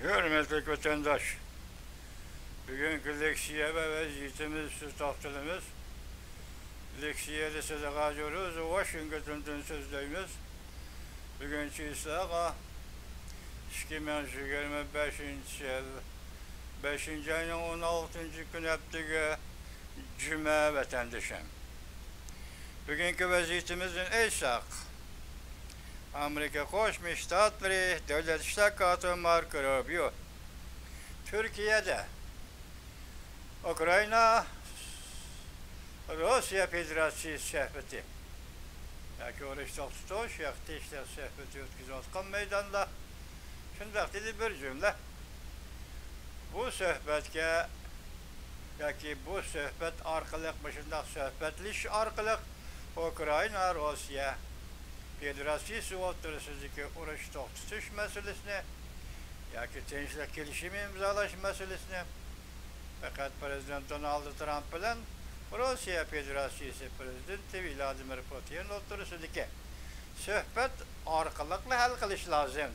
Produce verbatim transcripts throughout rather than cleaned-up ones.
ھۆرمەتلىك ۋەتەنداش، بۈگۈنكى لېكسىيە ۋە ۋەزىيىتىمىز ئۈستىدە توختىلىمىز. لېكسىيەدە سىلەرگە ھازىر ۋاشىنگتوندىن سۆزلەيمىز. بۈگۈن چىسلاغا ئىككى مىڭ يىگىرمە بەشىنچى يىل بەشىنچى ئاينىڭ ئون ئالتىنچى كۈنى، ھەپتىگە جۈمە، ۋەتەندىشىم. بۈگۈنكى ۋەزىيىتىمىزدىن ئېيتساق، ئامېرىكا قوشما شتاتلىرى دۆلەت ئىشلار كاتىپى ماركو روبىيو تۈركىيەدە ئۇكرائىنا، روسىيە فېدېراتسىيىسى سۆھبىتى ياكى ئۇرۇش توختىتىش ياكى تىنچلىق سۆھبىتى ئۆتكۈزۈۋاتقان مەيداندا شۇنداق دېدى، بىر جۈملە، بۇ سۆھبەتكە ياكى بۇ سۆھبەت ئارقىلىق، مۇشۇنداق سۆھبەتلىشىش ئارقىلىق ئۇكرائىنا، روسىيە فېدېراتسىيىسى ئوتتۇرىسىدىكى ئۇرۇش توختىتىش مەسىلىسىنى ياكى تىنچلىق كېلىشىمى ئىمزالاش مەسىلىسىنى پەقەت پىرېزىدېنت دونالد ترامپ بىلەن روسىيە فېدېراتسىيىسى پىرېزىدېنتى ۋلادىمىر پۇتىن ئوتتۇرىسىدىكى سۆھبەت ئارقىلىقلا ھەل قىلىش لازىم.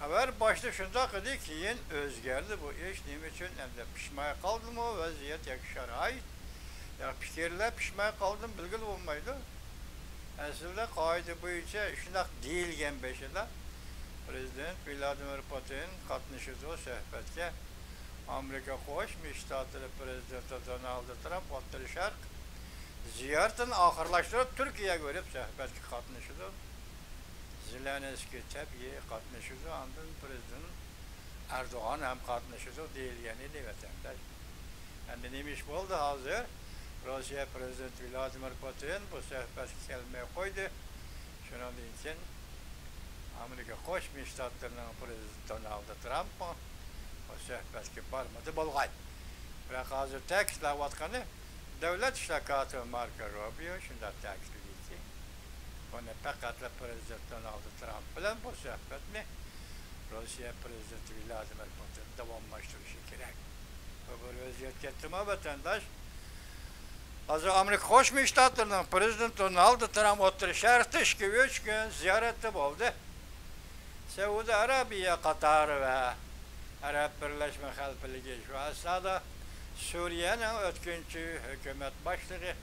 خەۋەر باشتا شۇنداق ئىدى، كېيىن ئۆزگەردى بۇ ئىش. نېمە ئۈچۈن ئەمدى پىشماي قالدىمۇ ۋەزىيەت ياكى شارائىت؟ يا پىكىرلەر پىشماي قالدىمۇ بىلگىلى بولمايدۇ. ئەسلىدە قائىدە بويىچە شۇنداق دېيىلگەن بېشىدا، پىرېزىدېنت ۋلادىمىر پۇتىن قاتنىشىدۇ سۆھبەتكە. ئامېرىكا قوشما شتاتلىرى پىرېزىدېنتى دونالد ترامپ ئوتتۇرا شەرق زىيارىتىنى ئاخىرلاشتۇرۇپ، تۈركىيەگە بېرىپ سۆھبەتكە قاتنىشىدۇ. زېلېنسكىي تەبىئىي قاتنىشىدۇ، ئاندىن پىرېزىدېنت ئەردوغان ھەم قاتنىشىدۇ دېيىلگەن ئىدى، ۋەتەنداش. ئەمدى نېمە ئىش بولدى ھازىر؟ روسىيە پىرېزىدېنتى ۋلادىمىر پۇتىن بۇ سۆھبەتكە كەلمەي قويدى. شۇنىڭدىن كېيىن ئامېرىكا قوشما شتاتلىرىنىڭ پىرېزىدېنتى دونالد ترامپمۇ بۇ سۆھبەتكە بارمىدى بولغاي. بىراق ھازىر تەكىتلەۋاتقىنى، دۆلەت ئىشلار كاتىپى ماركو روبىيو شۇنداق تەكىتلىدىكى، بۇنى پەقەتلا پىرېزىدېنت دونالد ترامپ بىلەن بۇ سۆھبەتنى روسىيە پىرېزىدېنتى ۋلادىمىر پۇتىن داۋاملاشتۇرۇشى كېرەك. بۇ بىر ۋەزىيەت كەتتىمۇ، ۋەتەنداش؟ ھازىر ئامېرىكا قوشما شتاتلىرىنىڭ پىرېزىدېنتى دونالد ترامپ ئوتتۇرا شەرقتە ئىككى، ئۈچ كۈن زىيارەتتە بولدى. سەئۇدى ئەرەبىيە، قاتار ۋە ئەرەب بىرلەشمە خەلىپىلىكى شۇ ئەسنادا سۈرىيەنىڭ ئۆتكۈنچى ھۆكۈمەت باشلىقى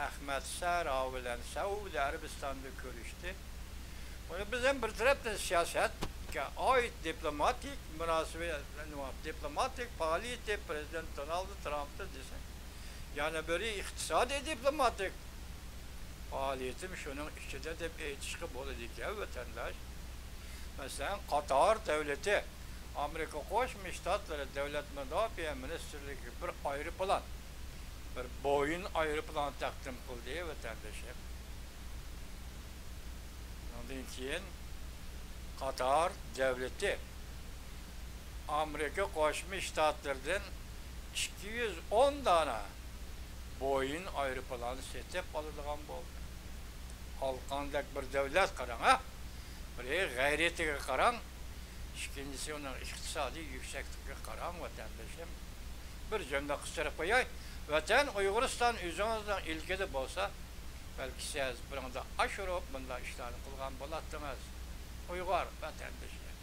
ئەخمەت سەرا بىلەن سەئۇدى ئەرەبىستاندا كۆرۈشتى. بۇنى بىز ھەم بىر تەرەپتىن سىياسەتكە ئائىت دىپلوماتىك مۇناسىۋەت، دىپلوماتىك پائالىيىتى، پىرېزىدېنت دونالد ترامپتىن دېسەك، يەنە بىرى ئىقتىسادىي دىپلوماتىك پائالىيىتىم شۇنىڭ ئىچىدە دەپ ئېيتىشقا بولىدىكەن، ۋەتەنداش. مەسىلەن، قاتار دۆلىتى ئامېرىكا قوشما شتاتلىرى دۆلەت مۇداپىئە مىنىستىرلىكىگە بىر ئايروپىلان، بىر بويىن ئايروپىلان تەقدىم قىلدى، ۋەتەندىشىم. ئۇنىڭدىن كېيىن قاتار دۆلىتى ئامېرىكا قوشما شتاتلىرىدىن ئىككى يۈز ئون دانە بويىن ئايروپىلانى سېتىپ ئالىدىغان بولدى. ھالقاندەك بىر دۆلەت قاراڭ، ھە؟ بىرى غەيرىتىگە قاراڭ، ئىككىنچىسى ئۇنىڭ ئىقتىسادىي يۈكسەكلىكىگە قاراڭ، ۋەتەندىشىم. بىر جۈملە قىستۇرۇپ قوياي، ۋەتەن ئۇيغۇرىستان ئۆزىڭىزنىڭ ئىلكىدە بولسا، بەلكى سىز بۇنىڭدا ئاشۇرۇپ مۇنداق ئىشلارنى قىلغان بولاتتىڭىز. ئۇيغۇر ۋەتەندىشى،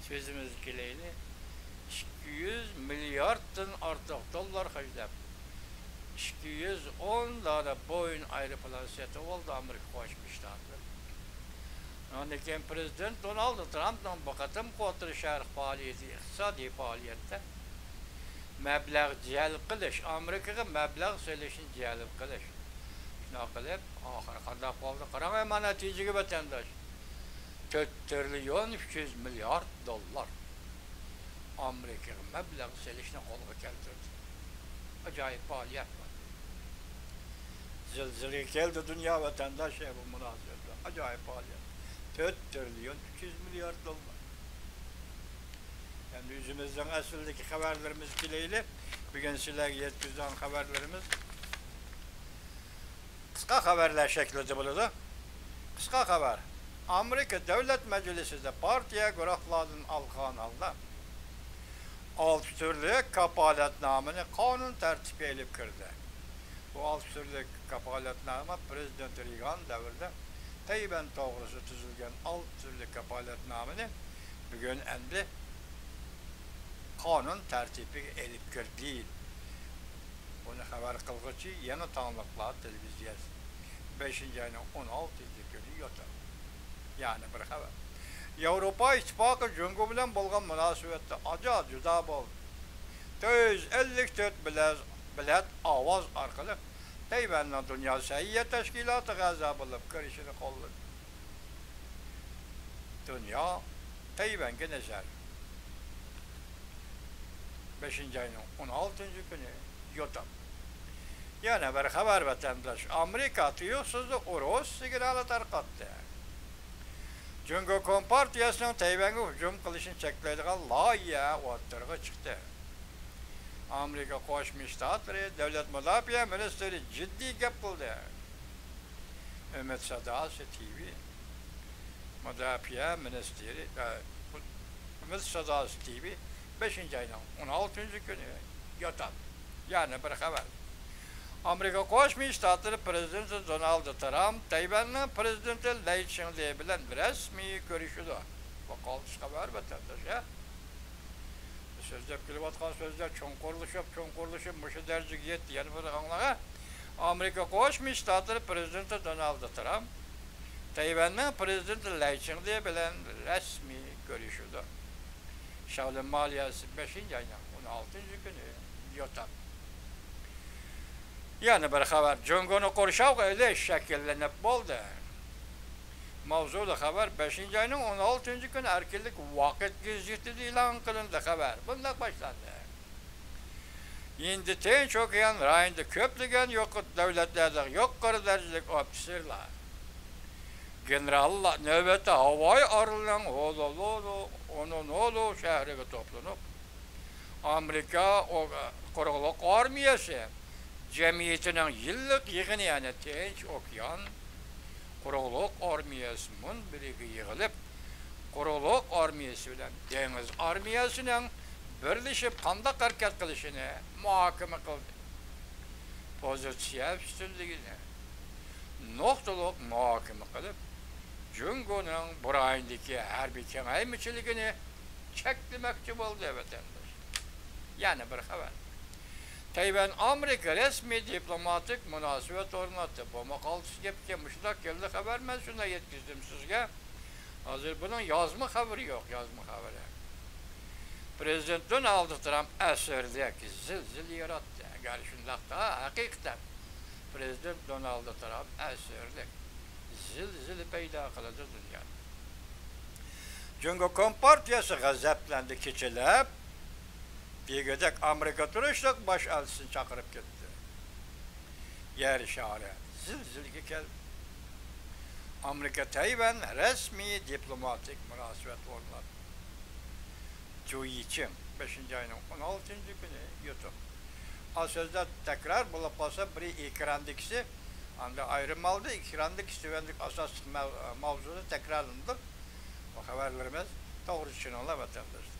سۆزىمىزگە كېلەيلى، ئىككى يۈز مىلياردتىن ئارتۇق دوللار خەجلەپ، ئىككى يۈز ئون دانە بويىن ئايروپىلان سېتىۋالدى ئامېرىكا قوشما شتاتلىرى. ئاندىن كېيىن پىرېزىدېنت دونالد ترامپنىڭ بۇ قېتىمقى ئوتتۇرا شەرق پائالىيىتى، ئىقتىسادىي پائالىيەتتە مەبلەغ جەلپ قىلىش، ئامېرىكىغا مەبلەغ سېلىشنى جەلپ قىلىش. شۇنداق قىلىپ، ئاخىرى قانداق بولدى؟ قاراڭ، مانا نەتىجىگە، ۋەتەنداش. تۆت تىرىليون ئۈچ يۈز مىليارد دوللار ئامېرىكىغا مەبلەغ سېلىشنى قولغا كەلتۈردى. ئاجايىپ پائالىيەت بۇ. زىلزىلىگە كەلدى دۇنيا، ۋەتەنداش، بۇ مۇناسىۋەتتە. ئاجايىپ پائالىيەت. تۆت تىرىليون ئۈچ يۈز مىليارد دوللار. ئەمدى ئۆزىمىزنىڭ ئەسلىدىكى خەۋەرلىرىمىزگە كېلەيلى. بۈگۈن سىلەرگە يەتكۈزىدىغان خەۋەرلىرىمىز قىسقا خەۋەرلەر شەكلىدە بولىدۇ. قىسقا خەۋەر. ئامېرىكا دۆلەت مەجلىسىدە پارتىيە گۇرۇھلاردىن ئالقان ھالدا ئالتە تۈرلۈك كاپالەتنامىنى قانۇن تەرتىپكە ئېلىپ كىردى. بۇ ئالتە تۈرلۈك كاپالەتنامە پىرېزىدېنت رېيگان دەۋرىدە تەيۋەن توغرىسىدا تۈزۈلگەن ئالتە تۈرلۈك كاپالەتنامىنى بۈگۈن ئەمدى قانۇن تەرتىپىگە ئېلىپ كىردى. بۇنى خەۋەر قىلغۇچى يېڭى تاڭلىقلار تېلېۋىزىيەسى، بەشىنچى ئاينىڭ ئون ئالتىنچى كۈنى يوتام. يەنە بىر خەۋەر. ياۋروپا ئىتتىپاقى جۇڭگو بىلەن بولغان مۇناسىۋەتتە ئاجا جۇدا بولدى. تۆت يۈز ئەللىك تۆت بېلەت ئاۋاز ئارقىلىق تەيۋەننىڭ دۇنيا سەھىيە تەشكىلاتىغا ئەزا بولۇپ كىرىشىنى قوللىدى. دۇنيا تەيۋەنگە نەزەر. بەشىنچى ئاينىڭ ئون ئالتىنچى كۈنى يوتام. يەنە بىر خەۋەر، ۋەتەنداش. ئامېرىكا تۇيۇقسىزلا ئۇرۇش سىگنالى تارقاتتى. جۇڭگو كومپارتىيەسىنىڭ تەيۋەنگە ھۇجۇم قىلىشنى چەكلەيدىغان لايىھە ئوتتۇرىغا چىقتى. ئامېرىكا قوشما شتاتلىرى دۆلەت مۇداپىئە مىنىستىرى جىددىي گەپ قىلدى. ئۈمىد ساداسى تىۋى مۇداپىئە مىنىستىرى، ئە، ئۈمىد ساداسى تىۋى بەشىنچى ئاينىڭ ئون ئالتىنچى كۈنى يوتام. يەنە بىر خەۋەر. ئامېرىكا قوشما شتاتلىرى پرېزىدېنتى دونالد ترامپ تەيۋەننىڭ پرېزىدېنتى لەي چىڭدې بىلەن رەسمىي كۆرۈشىدۇ. بۇ قالتىس خەۋەر، ۋەتەنداش، ھە؟ سۆزلەپ كېلىۋاتقان سۆزلەر چوڭقۇرلىشىپ، چوڭقۇرلىشىپ، مۇشۇ دەرىجىگە يەتتى. يەنە بىر ئاڭلاڭ، ھە؟ ئامېرىكا قوشما شتاتلىرى پرېزىدېنتى دونالد ترامپ تەيۋەننىڭ پرېزىدېنتى لەي چىڭدې بىلەن رەسمىي كۆرۈشىدۇ. شاۋلىن مالىيەسى، بەشىنچى ئاينىڭ ئون ئالتىنچى كۈنى يوتام. يەنە بىر خەۋەر، جۇڭگونى قورشاۋغا ئېلىش شەكىللىنىپ بولدى. ماۋزۇلۇق خەۋەر، بەشىنچى ئاينىڭ ئون ئالتىنچى كۈنى ئەركىنلىك ۋاقىت گېزىتىدە ئېلان قىلىندى. خەۋەر بۇنداق باشلاندى. ھىندى تىنچ ئوكيان رايونىدا كۆپلىگەن يۇقىرى دۆلەتلەردە يۇقىرى دەرىجىلىك ئوفىتسېرلار، گېنېراللار نۆۋەتتە ھاۋاي ئارىلىنىڭ ھولولولو، ئونونولو شەھىرىگە توپلىنىپ، ئامېرىكا ئو-، قۇرۇقلۇق ئارمىيەسى جەمئىيىتىنىڭ يىللىق يىغىنى، يەنى تىنچ ئوكيان قۇرۇقلۇق ئارمىيەسى مۇنبىرىگە يىغىلىپ، قۇرۇقلۇق ئارمىيەسى بىلەن دېڭىز ئارمىيەسىنىڭ بىرلىشىپ قانداق ھەرىكەت قىلىشىنى مۇھاكىمە قىلدى. پوزىتسىيە ئۈستۈنلۈكىنى نۇقتىلىق مۇھاكىمە قىلىپ، جۇڭگونىڭ بۇ رايوندىكى ھەربىي كېڭەيمىچىلىكىنى چەكلىمەكچى بولدى، ۋەتەنداش. يەنە بىر خەۋەر. تەيۋەن ئامېرىكا رەسمىي دىپلوماتىك مۇناسىۋەت ئورناتتى. بۇمۇ قالتىس گەپكەن، مۇشۇنداق كەلدى خەۋەر، مەن شۇنداق يەتكۈزدۈم سىزگە. ھازىر بۇنىڭ يازما خەۋىرى يوق، يازما خەۋىرى. پرېزىدېنت دونالد ترامپ ئەسىرلىك زىلزىلە ياراتتى. ئەگەر شۇنداقتا، ھەقىقەتەن پرېزىدېنت دونالد ترامپ ئەسىرلىك زىلزىلە پەيدا قىلىدۇ دۇنيادا. جۇڭگو كومپارتىيەسى غەزەپلەندى، كېچىلەپ دېگۈدەك ئامېرىكا تۇرۇشلۇق باش ئەلچىسىنى چاقىرىپ كەتتى. يەر شارى زىلزىلىگە كەلدى. ئامېرىكا تەيۋەن رەسمىي دىپلوماتىك مۇناسىۋەت ئورناتتى. جۇ يىچىڭ، بەشىنچى ئاينىڭ ئون ئالتىنچى كۈنى يوتام. ئا، سۆزلەر تەكرار بولۇپ قالسا، بىرى ئېكراندىكىسى، ئاندىن ئايرىم ھالدا ئېكراندىكىسى تۆۋەندىكى ئاساسلىق مەۋ-، ماۋزۇدا تەكرارلىنىدۇ. بۇ خەۋەرلىرىمىز توغرا چۈشىنىڭلار، ۋەتەنداشلار.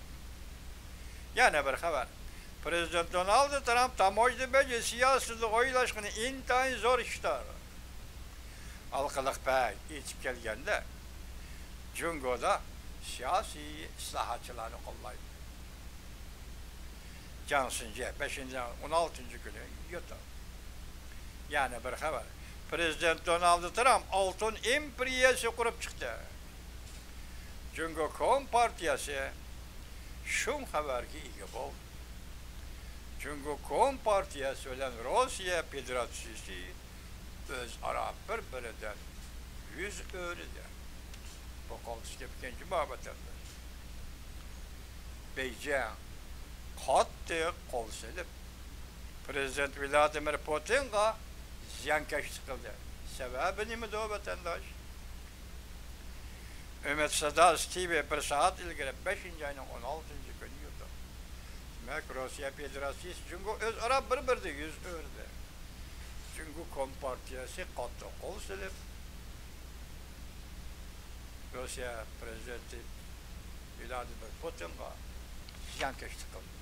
يەنە بىر خەۋەر. پرېزىدېنت دونالد ترامپ تاموژنا بېجى سىياسىتىدە ئويلاشقىنى ئىنتايىن زور ئىشتار. ھالقىلىق پەي ئېيتىپ كەلگەندە، جۇڭگودا سىياسىي ئىسلاھاتچىلارنى قوللايدۇ. جاڭ سىنجې، بەشىنچى ئاينىڭ ئون ئالتىنچى كۈنى يوتام. يەنە بىر خەۋەر. پرېزىدېنت دونالد ترامپ ئالتۇن ئىمپېرىيەسى قۇرۇپ چىقتى. جۇڭگو كومپارتىيەسى شۇڭ خەۋەرگە ئىگە بولدى. جۇڭگو كومپارتىيەسى بىلەن روسىيە فېدېراتسىيىسى ئۆزئارا بىر-بىرىدىن يۈز ئۆرۈدى. بۇ قالتىس گەپكەن جۇما ۋەتەنداش. بېيجىڭ قاتتىق قول سېلىپ، پرېزىدېنت ۋلادىمىر پۇتىنغا زىيانكەشلىك قىلدى. سەۋەبى نېمىدۇ، ۋەتەنداش؟ ئۈمىد ساداسى تىۋى بىر سائەت ئىلگىرى، بەشىنچى ئاينىڭ ئون ئالتىنچى كۈنى يوتام. دېمەك، روسىيە فېدېراتسىيىسى جۇڭگو ئۆزئارا بىر-بىرىدە يۈز ئۆردى. جۇڭگو كومپارتىيەسى قاتتىق قول سېلىپ، روسىيە پرېزىدېنتى ۋلادىمىر پۇتىنغا زىيانكەشلىك قىلدى.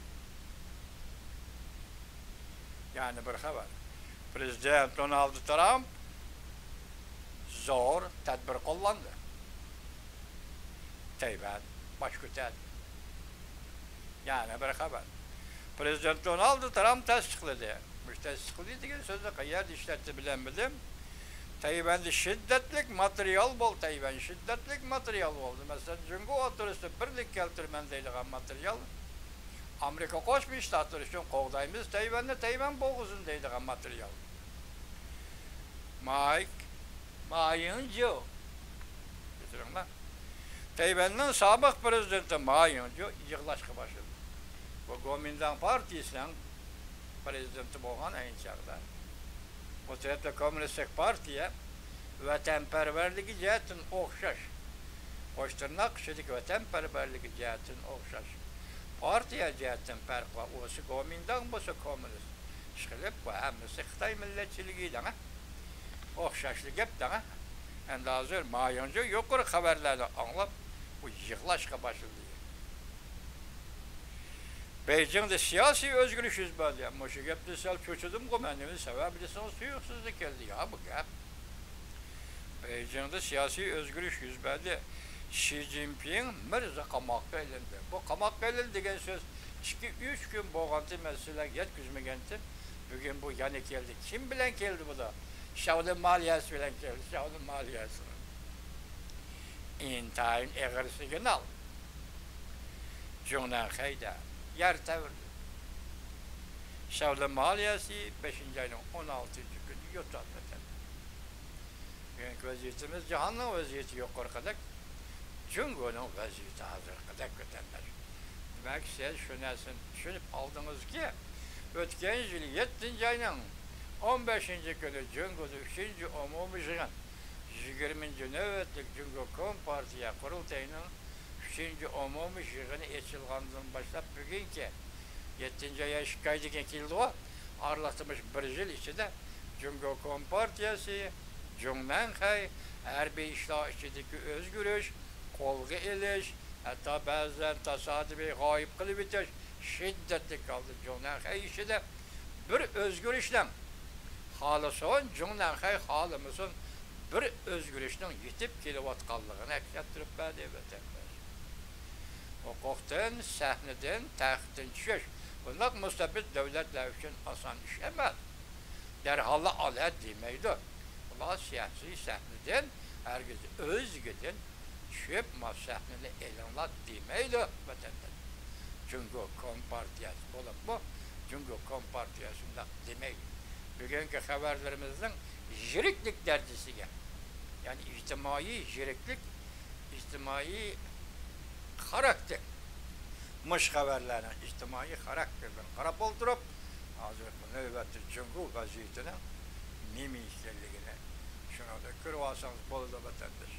يەنە بىر خەۋەر. پرېزىدېنت دونالد ترامپ زور تەدبىر قوللاندى. تەيۋەن باش كۆتەردى. يەنە بىر خەۋەر. پرېزىدېنت دونالد ترامپ تەستىقلىدى. مۇشۇ تەستىقلىدى دېگەن سۆزنى قەيەردە ئىشلەتتى بىلەلمىدىم. تەيۋەندە شىددەتلىك ماتېرىيال بولدى، تەيۋەن شىددەتلىك ماتېرىيال بولدى. مەسىلەن، جۇڭگو ئوتتۇرىسىدا بىرلىك كەلتۈرىمەن دەيدىغان ماتېرىيال، ئامېرىكا قوشما شتاتلىرى ئۈچۈن قوغدايمىز تەيۋەننى، تەيۋەن بولغۇزىدۇ دەيدىغان ماتېرىيال. مايك، ما يىڭجيۇ. كەچۈرۈڭلار. تەيۋەننىڭ سابىق پرېزىدېنتى ما يىڭجيۇ يىغلاشقا باشلىدى. بۇ گومىنداڭ پارتىيىسىنىڭ پرېزىدېنتى بولغان ئەينى چاغدا. بۇ تەرەپتە كوممۇنىستىك پارتىيە ۋەتەنپەرۋەرلىكى جەھەتتىن ئوخشاش، قوش تىرناق ئىچىدىكى ۋەتەنپەرۋەرلىكى جەھەتتىن ئوخشاش. پارتىيە جەھەتتىن پەرقى بار. ئۇسى گومىنداڭ، بۇسى كوممۇنىست. ئىشقىلىپ، بۇ ھەممىسى خىتاي مىللەتچىلىكى دەڭە. ئوخشاشلا گەپ دەڭە. ئەمدى ھازىر ما يىڭجيۇ يۇقىرى خەۋەرلەرنى ئاڭلاپ، بۇ يىغلاشقا باشلىدى. بېيجىڭدا سىياسىي ئۆزگىرىش يۈز بەردى. مۇشۇ گەپنى سەل چۆچۈدۈمغۇ مەن، نېمە سەۋەب دېسىڭىز، تۇيۇقسىزلا كەلدى يا بۇ گەپ. بېيجىڭدا سىياسىي ئۆزگىرىش يۈز بەردى. شى جىنپىڭ مىرزا قاماققا ئېلىندى. بۇ قاماققا ئېلىندى دېگەن سۆز ئىككى، ئۈچ كۈن بولغانتى، مەن سىلەرگە يەتكۈزمىگەنتىم. بۈگۈن بۇ يەنە كەلدى. كىم بىلەن كەلدى بۇ دا؟ شاۋلىن مالىيەسى بىلەن كەلدى، شاۋلىن مالىيەسى. ئىنتايىن ئېغىر سىگنال. جۇڭنەنخەيدە يەر تەۋرىدى. شاۋلىن مالىيەسى بەشىنچى ئاينىڭ ئون ئالتىنچى كۈنى يوتاپ ئۆتەلدى. بۈگۈنكى ۋەزىيىتىمىز جاھاننىڭ ۋەزىيىتى يۇقىرىقىدەك، جۇڭگونىڭ ۋەزىيىتى ھازىرقىدەك، ۋەتەنداش. دېمەك، سىز شۇ نەرسىنى چۈشىنىپ ئالدىڭىزكى، ئۆتكەن يىل يەتتىنچى ئاينىڭ ئون بەشىنچى كۈنى جۇڭگودا ئۈچىنچى ئومۇمىي يىغىن، يىگىرمىنچى نۆۋەتلىك جۇڭگو كومپارتىيە قۇرۇلتىيىنىڭ ئۈچىنچى ئومۇمىي يىغىنى ئېچىلغاندىن باشلاپ بۈگۈنكى يەتتىنچى ئاي، ئىككى ئايدىن كېيىن كېلىدىغۇ، ئارىلىقتا مۇشۇ بىر يىل ئىچىدە جۇڭگو كومپارتىيەسى، جۇڭنەنخەي ھەربىي ئىشلار ئىچىدىكى ئۆزگىرىش، قولغا ئېلىش، ھەتتا بەزىلەرنى تاسادىپىي غايىب قىلىۋېتىش، شىددەتلىك ھالدا جۇڭنەنخەي ئىچىدە بىر ئۆزگىرىشنىڭ، خالىسۇن جۇڭنەنخەي، خالىمىسۇن، بىر ئۆزگىرىشنىڭ يېتىپ كېلىۋاتقانلىقىنى ئەكس ئەتتۈرۈپ بەردى، ۋەتەنداش. ھوقۇقتىن، سەھنىدىن، تەختتىن چۈشۈش بۇنداق مۇستەبىت دۆلەتلەر ئۈچۈن ئاسان ئىش ئەمەس. دەرھاللا ئالە دېمەيدۇ. ئۇلار سىياسىي سەھنىدىن ھەرگىز ئۆزگىدىن چۈشۈپ، ما سەھنىنى ئېلىڭلار دېمەيدۇ، ۋەتەنداش. جۇڭگو كومپارتىيەسى بولۇپمۇ، جۇڭگو كومپارتىيەسى شۇنداق دېمەيدۇ. بۈگۈنكى خەۋەرلىرىمىزنىڭ يىرىكلىك دەرىجىسىگە، يەنى ئىجتىمائىي يىرىكلىك، ئىجتىمائىي خاراكتېر، مۇشۇ خەۋەرلەرنىڭ ئىجتىمائىي خاراكتېرىدىن قاراپ ئولتۇرۇپ، ھازىرقى نۆۋەتتە جۇڭگو ۋەزىيىتىنىڭ نېمە ئىكەنلىكىنى شۇنىڭدىن كۆرۈۋالسىڭىز بولىدۇ، ۋەتەنداش.